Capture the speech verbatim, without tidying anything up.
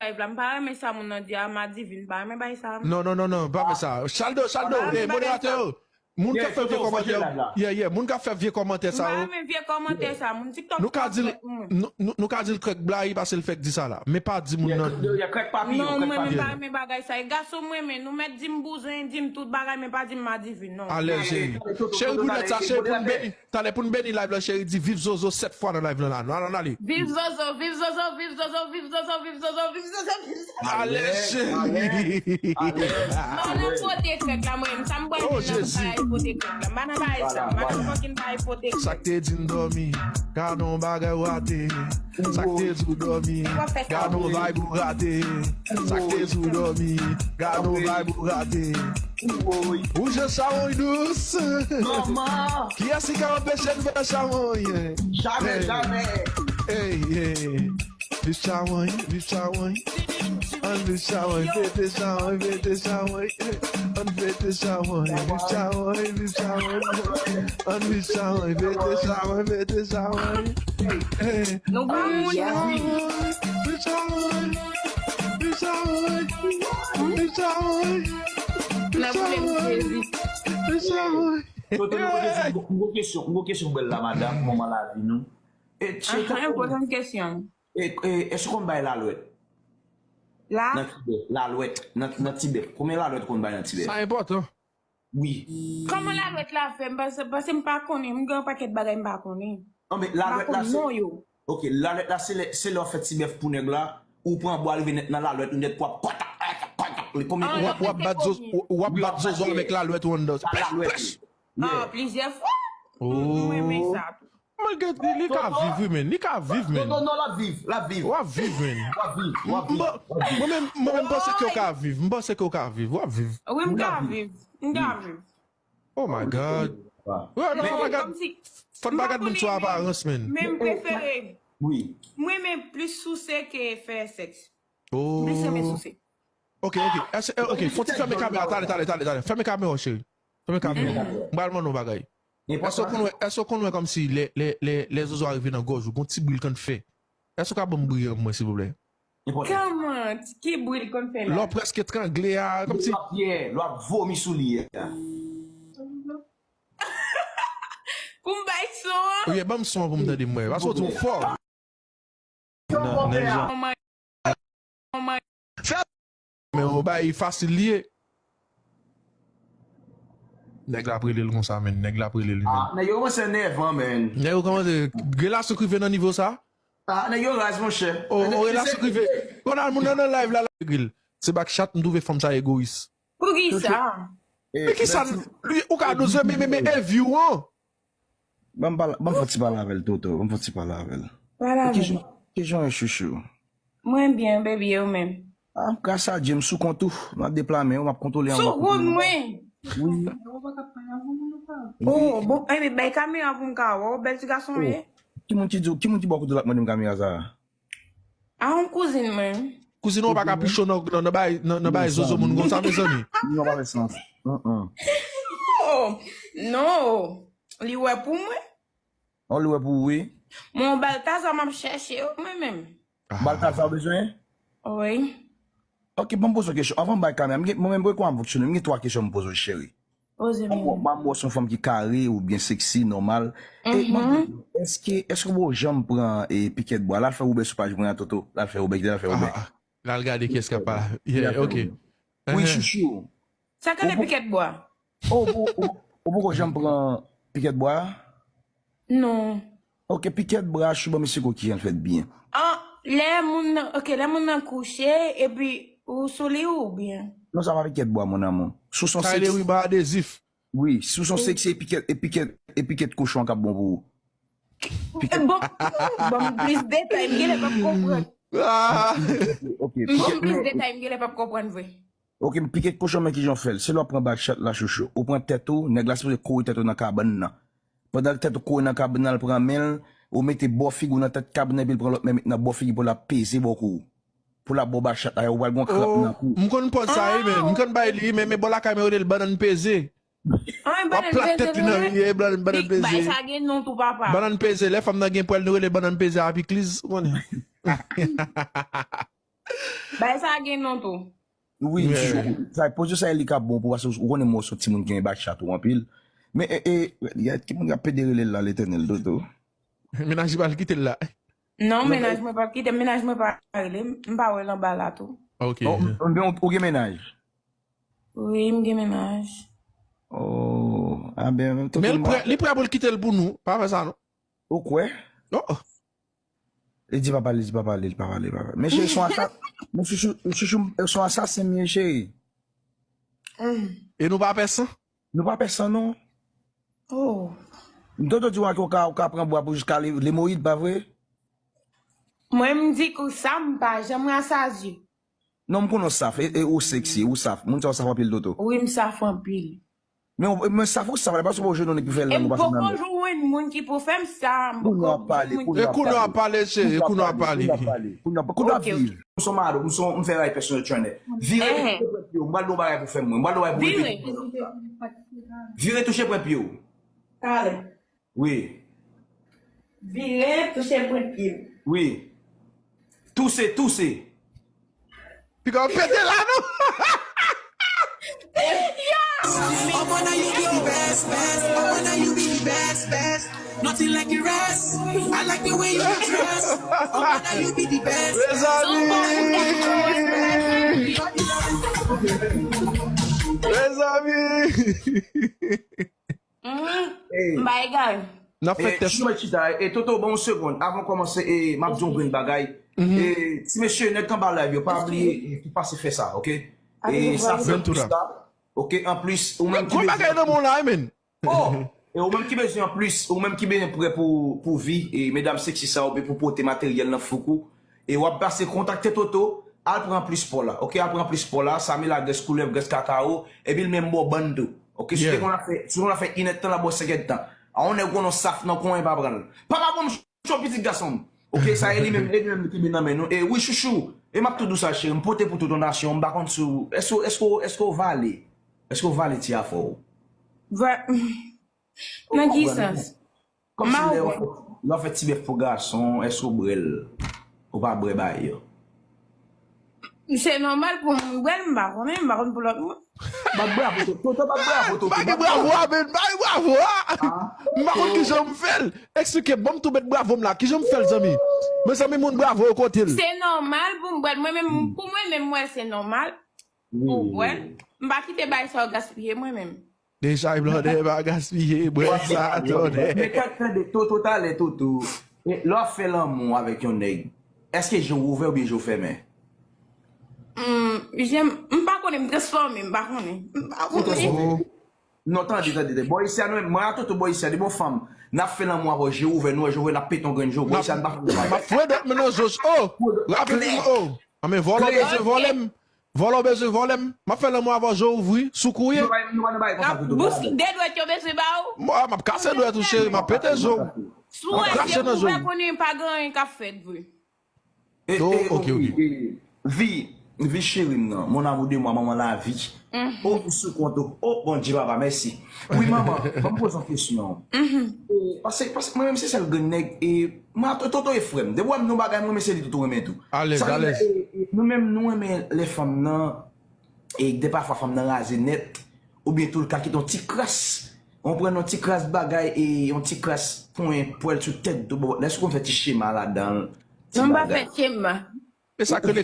live la, m pa renmen sa moun nan di a, Madivin, m pa renmen bagay sa. Non, non, non, non, pa fè sa. Chaldo, Chaldo, eh, moderatè yo. Moun k ap fè vye kòmantè, yeah, yeah, moun k ap fè vye kòmantè sa yo. M pa renmen vye kòmantè sa, moun TikTok. Nou ka di l, nou, nou, nou ka di l krèk blayi paske l fèk di sa la. Men pa di moun nan. Non, mwen menm pa renmen bagay sa. E gason mwen, men nou mèt di m bouzen, di m tout bagay, men pa di m Madivin, non. Alèz, cheri. Cheri, pou nèt sa, cheri, pou n beni. Talè pou n beni live la, cheri, di viv Zozo sèt fwa nan live la. Nou al, nou ale. Viv Zozo, viv Zozo, viv Zozo, viv Zozo, viv Zozo, viv Zozo, viv Zozo. Alèz, cheri. M pa nan pote krèk la, mwen menm. Sa m pral di nan bagay pote krèk la. M pa nan bagay sa. M pa nan fucking bagay pote krèk. Sa k te di n dòmi, gade yon bagay w rate. Sa k te di w dòmi, gade yon vibe ou rate. Sa k te di w dòmi, gade yon vibe ou rate. Ou je chawony dous. Kiyès ki ka anpeche n fè chawony? Jamè, jamè. Ey, ey. Viv chawony, viv chawony. Ann viv chawony, fete chawony, fete chawony. Ann fete chawony, viv chawony, viv chawony. Ann viv chawony, fete chawony, fete chawony. Ey. Nou gon moun. Viv chawony, viv chawony, viv chawony. Nan pwoblèm sezi. Viv chawony. Toto, nou poze m gon kesyon, m gon kesyon pou bèl la madanm, manman lavi nou. E, tcheka, poze m kesyon. E, e, èske w konn bay lalwèt? La? Nan tibèf, lalwèt, nan, nan tibèf. Konbyen lalwèt ou konn bay nan tibèf? Sa enpòtan. Wi. Kòman lalwèt la fè? M panse, panse m pa konnen. M gen yon pakèt bagay m pa konnen. Non, men lalwèt la, se, ok, lalwèt la, se lè, se lè w fè tibèf pou nèg la, ou pran bwa, rive nèt nan lalwèt, ou nèt, w ap kontak, kontak, kontak, li konbyen kontak. W ap bat zozo, w ap bat zozo avèk lalwèt ou anndan. Lalwèt, wi. Ah, plizyè fwa. M renmen sa tou. Malgre li, li ka viv, wi, men. Li ka viv, men. Non, non, non, l ap viv, l ap viv. W ap viv, men. W ap viv, w ap viv, w ap viv. Mwen menm, mwen menm, m panse ke w ka viv. M panse ke w ka viv. W ap viv. Wi, m ka viv. M ka viv. Oh my God. Wi, non, fò n pa gad, fò n pa gad moun sou aparans, men. Men m prefere. Wi. M renmen plis souse ke fè sèks. M plis renmen souse. Ok, ok. Èske, eh, ok, fò ti fèmen kamera. Talè, talè, talè, talè. Fèmen kamera w, cheri. Fèmen kamera w. M pral mande w yon bagay. Èske w konn wè, èske w konn wè kòmsi lè, lè, lè, lè zozo a rive nan gòj ou, gon ti bri l konn fè? Èske w ka ban m bri an mwen, silvouplè? Kòman? Ki bri l konn fè la? Lè w prèske trangle a, kòmsi. Lè w ap vomi sou li a. Pou m bay son an? Wi, ban m son an pou m tande m wè. Paske w twò fò. Nan, nan jan. Men yon bagay fasil li ye. Nèg la ap rele l konsa, men. Nèg la ap rele li, men. Ah, nèg yo kòmanse nèvan, men. Nèg yo kòmanse, relasyon k rive nan nivo sa? Ah, nèg yo raz, monchè. Oh, oh, relasyon k rive. Kounye a moun nan nan live la, la, regle l. Se backchat, m twouve fanm sa egoyis. Poukisa? Men kisa, ou ka doze, men, men, men, e view an. Ban m pale, ban m fè ti pale avè l, Toto. Ban m fè ti pale avè l. Pale avè l. Kijan, kijan w ye, chouchou? Mwen byen, baby, e ou menm? Ah, gras a Dye, m sou kont ou. M ap deplame w, m ap kontwole w. Sou kont mwen? Wi. Oh, bon, enben, bay kamera pou m ka wè w, bèl ti gason w ye. Ki moun ki di w, ki moun ki ba w kote l ap mande m kamera sa a? A yon kouzin mwen. Kouzin ou pa ka pi cho nan, nan, nan bay, nan, nan bay zozo moun konsa, mezanmi. Non, pa fè sans. Oh, non. Li wè pou mwen. Oh, li wè pou ou, wi. Mwen, Baltazar, m ap chèche yo, mwen menm. Baltazar ou bezwen? Wi. Ok, ban m poze w kesyon. Anvan m bay kamera, m gen, mwen menm, mwen konn ap fonksyone, m gen twa kesyon m poze w, cheri. Poze, m ap wè w se yon fanm ki kare oubyen seksi, nòmal. E, m ap di w, èske, èske w janm pran, e, pikèt bwa? L al fè woubè sou paj mwen an, Toto. L al fè woubè, kite l al fè woubè. Ah, ah. L al gade kiyès k ap pale. Yeah, ok. Wi, chouchou. Sa k rele pikèt bwa? Oh, ou, ou, ou poko janm pran pikèt bwa? Non. Ok, pikèt bwa, chou, ban m esplike w kijan l fèt byen. Ah, lè moun nan, ok, lè moun nan kouche, epi ou sou li oubyen? Non, sa pa pikèt bwa, mon amour. Sou son sèks. Sa rele riban adezif. Wi, sou son sèks, e pikèt, e pikèt, e pikèt kochon k ap bon pou ou. Pikèt. Bon, bon, plis detay, m genlè p ap konprann. Ah. Ok, bon, plis detay, m genlè p ap konprann vre. Ok, m pike kochon, men kijan w fè l. Se lè w pran backshot la, chouchou. Ou pran tèt ou, nèg la sipoze kore tèt ou nan kabann nan. Pandan tèt ou kore nan kabann nan, l pran men l, ou mete bò figi w nan tèt kabann nan, epi l pran lòt men met nan bò figi pou l ap peze bò kou w. Pou l ap ba w backshot la, ou pral gon kranp nan kou w. M konn pòz sa, wi, men. M konn bay li, men, men bò lakay mwen yo rele l bannann peze. W ap plat tèt li nan ri, bannann peze. Bannann peze, lè fanm nan gen pwèl, nou rele bannann peze a pikliz, ou konnen. Bay sa gen non tou. Wi, sa, pozisyon sa li ka bon pou, paske ou konnen mwen se yon timoun ki renmen bat chat ou anpil. Men, e, e, y a ki moun k ap pede rele l la, Letènèl, Toto? Mennaj li pa al kite l la. Non, mennaj mwen pa kite, mennaj mwen pa rele m, m pa wè l anba la tou. Ok. Ou, ou, ou gen mennaj? Wi, m gen mennaj. Oh, a ben, Men li prè, li prè pou l kite l pou nou. Pa fè sa, non. Ou kwè? Oh. Li di pa pale, li di pa pale, li pa pale, pa pale. Men cheri, son asa-, men chouchou, chouchou, son asasen m ye, cheri. E nou pa pè san? Nou pa pè san, non. Oh. M tonton di w ke w ka, w ka pran bwa pou jiska le, lemoyid, pa vre? Mwen, m di kou sa, m pa janm rasazye. Non, m konnen w saf, e, e ou seksi, ou saf. Moun sa w saf anpil, Toto. Wi, m saf anpil. Men, men saf ou saf, la, pa sou pou jwenn yon nèg ki fè E lang m ou pase nan poko men. Jwenn moun ki pou fè m sa, m Kounye a poko pale, jwenn moun kounye E a kounye a pale. Pale, cheri, e kounye a pale. Kounye a pale. Kounye a, kounye a Ok, viv. M son mado, m son, m fè ray personal trainer. Vire Ehe. Touche pwen pye w. M pral ba w bagay pou fè mwen. M pral ba w bagay pou Vire. Repete. Vire touche pwen pye w. Pale. Wi. Vire, touche pwen pye m. Wi. Touse, touse. Piga w pete la, non? Oh, wanna you be the best, best. Oh, wanna you be the best, best. Nothing like the rest. I like the way you dress. Oh, wanna you be the best. Mezanmi! Mezanmi! Mm, m pa egal. N ap fè E, tès. Chita, chita, e Toto, ban yon segonn. Avan kòmanse, e, m ap di yon grenn bagay. E, ti mesye, nèg k anba live yo, pa bliye, e, pou pase fè sa, ok? E, sa se Grenn tou plis la. La, ok? Anplis, ou menm ki Gwo bagay bezwen. Nan men w la, men. Oh! E ou menm ki bezwen anplis, ou menm ki bezwen prè pou, pou vi, e medam seksi sa, oubyen pou pote materyèl nan fouk ou, e w ap pase kontakte Toto, al pran plis pò la, ok? Al pran plis pò la, sa men la grès koulèv, grès kakawo, epi l menm ba w bann tou, ok? Si w te konn ap fè, si w konn ap fè inèdtan, l ap ba w senkèdtan. A yon nèg konnen w saf nan kwen pa pran l. Papa bon m cho pitit gason m. Ok, sa e li menm, e li menm ki vin nan men nou. E wi, chouchou, e m ap tou dou sa, cheri, m pote pou tout yon nasyon, m pa konn si w, èske, èske, èske w vale? Èske w vale ti afè w? Vre. Nan ki sans? Kòm si Ma lè w wè. Lè w fè ti bèf pou gason, èske w bwè l? Ou pa bwè bagay yo? Se nòmal pou mwen bwè l, m pa konnen, m pa konn pou lòt moun. Bat bravo, Toto, Toto, bat bravo, Toto. Bagay bravo a, men, bagay bravo a. M pa konn ki jan m fè l. Eksplike, ban m tou met bravo m la. Ki jan m fè l, zanmi? Mezanmi, moun bravo yo kote l. Se nòmal pou m bwè l. Mwen menm, pou mwen menm, mwen, se nòmal pou bwè l. M pa kite bagay sa yo gaspiye mwen menm. Deja, blòdè pa gaspiye, bwè sa, blòdè. Men kèk tande, Toto, talè, Toto. E lè w ap fè lanmou avèk yon nèg, èske je w ouvè oubyen je w fèmen? Hmm, je m, m pa konnen, m transfòme, m pa konnen. M pa konnen. Non, tande, tande, tande. Bò isi a nou menm, mwen a Toto bò isi a, depi yon fanm, n ap fè lanmou avè w, je ouvè, nou wè je ouvè, n ap pete yon grenn je w. Bò isi a, n pa fè lanmou. M ap fwe dòt men nan je w. Oh, rapid, oh. A men vòlò bezwen vòlè m. Vòlò bezwen vòlè m. M ap fè lanmou avè w, je w ouvri, sou kou w ye. Nou pa, nou pa nan bagay konsa, Toto. Bous de dwèt yo bezwen ba ou. Mwen, m ap kase dwèt ou, cheri, m ap pete je w. Si w wè je m ouvè konnen pa gen anyen k ap fèt vre. E, Oh, e, ok, wi, ok. E, vi, vi cheri m nan, mon amour de moi, manman lavi. Oh, m sou kont ou. Oh, Bondye papa, mèsi. Wi, manman, ban m poze yon kesyon. E, paske, paske mwen menm se sèl grenn nèg, e, mwen, Toto e frè m. Depi w wè m nan bagay, mwen menm se li Toto renmen tou. Alèz, Sa vle di, alèz. e, e, nou menm, nou renmen lè fanm nan, e, de pafwa fanm nan raze nèt, oubyen tou l ka kite yon ti kras. Ou konprann, yon ti kras bagay, e, yon ti kras pwen pwèl sou tèt tou. Bon, lè sou konn fè ti chema ladan l, ti Non, m pa bagay. Fè chema. E sa k rele